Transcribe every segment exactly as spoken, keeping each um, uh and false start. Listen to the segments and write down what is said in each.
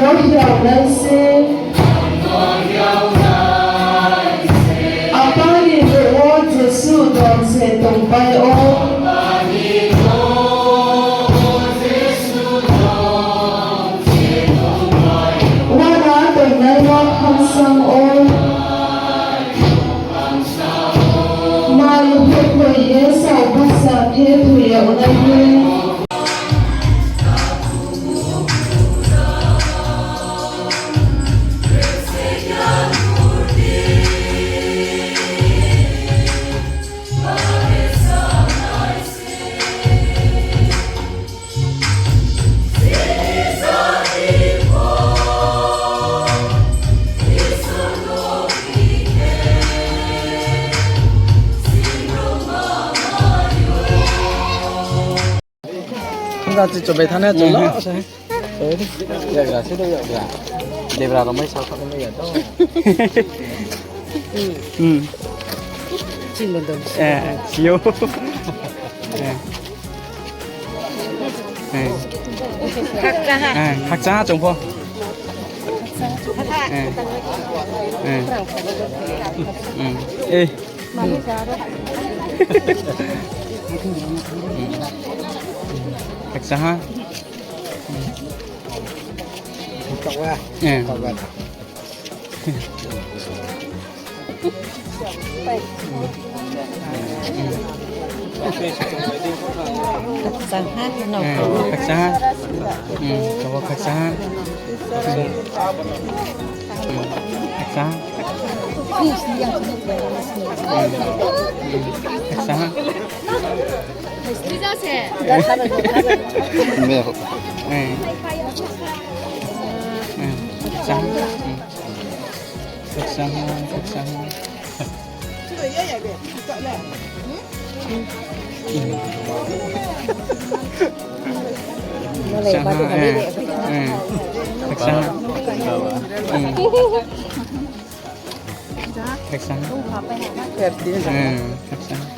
Hiaonai se. Apa ni nouh wo Jisu don se tongpai ou. Uana tongnai no khamsang ou. Mai hoihkhoi ye saoh bsa khe thoi yag nai ye. Nga chi chobai thane cholo. Yagra se do yagra. Debra romai sa kha mai ya to. Hmm. Chini dong. Eh, yo. Eh. Eh. Khakchang ha chung pho. Eh. Eh. Hmm. Eh. Khakchang ha. Eh. Khakchang ha, no. Eh, khakchang ha. Hmm, coba khakchang ha. Hmm, khakchang ha. Hmm, khakchang ha. Eh. Eh, khakchang ha. Hmm. Khakchang ha, khakchang ha. Khakchang ha, eh, eh. Khakchang ha. Hmm. Khakchang ha. Hmm, khakchang ha.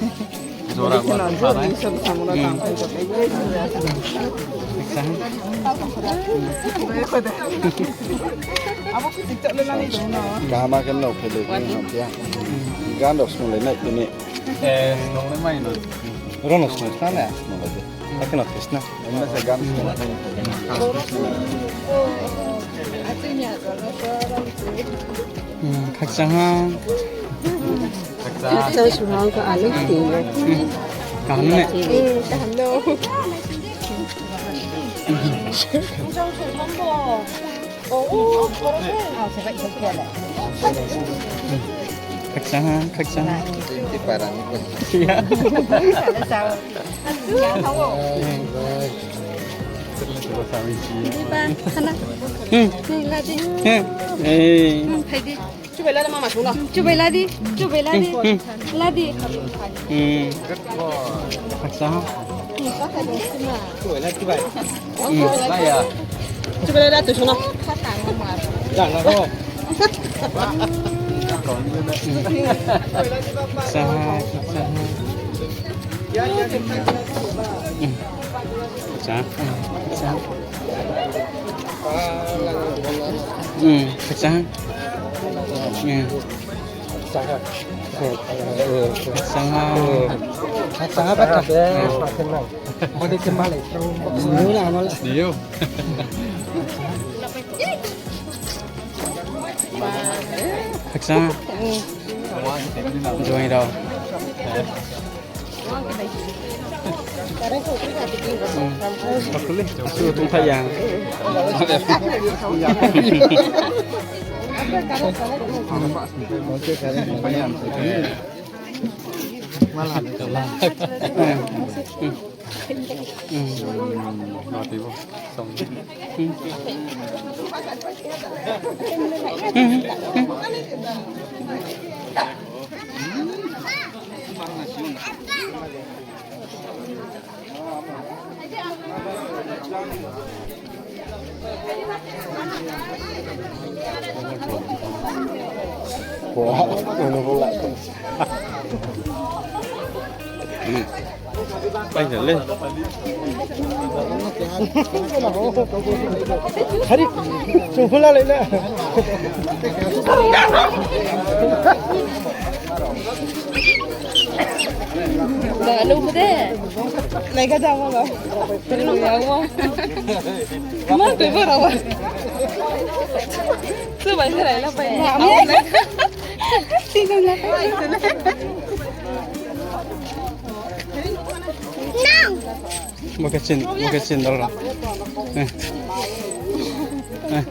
Jora ba. Khakchang ha. Kaham khe no phai le, khe no phai ya. Gan rao snung lai nai tini. Eh, snung lai mai no. Ro no snung sna le, snung lai de. Akhe no phai sna. Enda se gan snung lai. Hmm, khakchang ha. Khakchang. Khakchang sung ha ko alu ti. Hmm. Kaham ne? Hmm, kaham no. Khakchang ha, khakchang ha. Iya. Hmm. Hmm. Eh. Chubai la di, mama sung no. Chubai la di, chubai la di. Hmm. La di. Hmm. Khakchang ha. Chubai la, chubai. Hmm. Chubai la, tu sung no. Jang na ko. Khakchang ha, khakchang ha. Hmm. Khakchang ha, khakchang ha. Hmm, khakchang ha. Hmm. Khakchang ha. Khakchang ha, bata. Hmm. Iyo. Khakchang ha. Juaing rao. Hmm. Asuh tongthai ya. Hmm. Hmm. Pai le. Hari, chung hula lai na. Ba, nung phu de. Lai ka da ma ba. Nung ya ma. Ma, tui bo ra ba. Su bai se lai la pai. Ma, ma. Ti nung la pai. Nang. Bo khe chin, bo khe chin dal rao. Eh. Eh.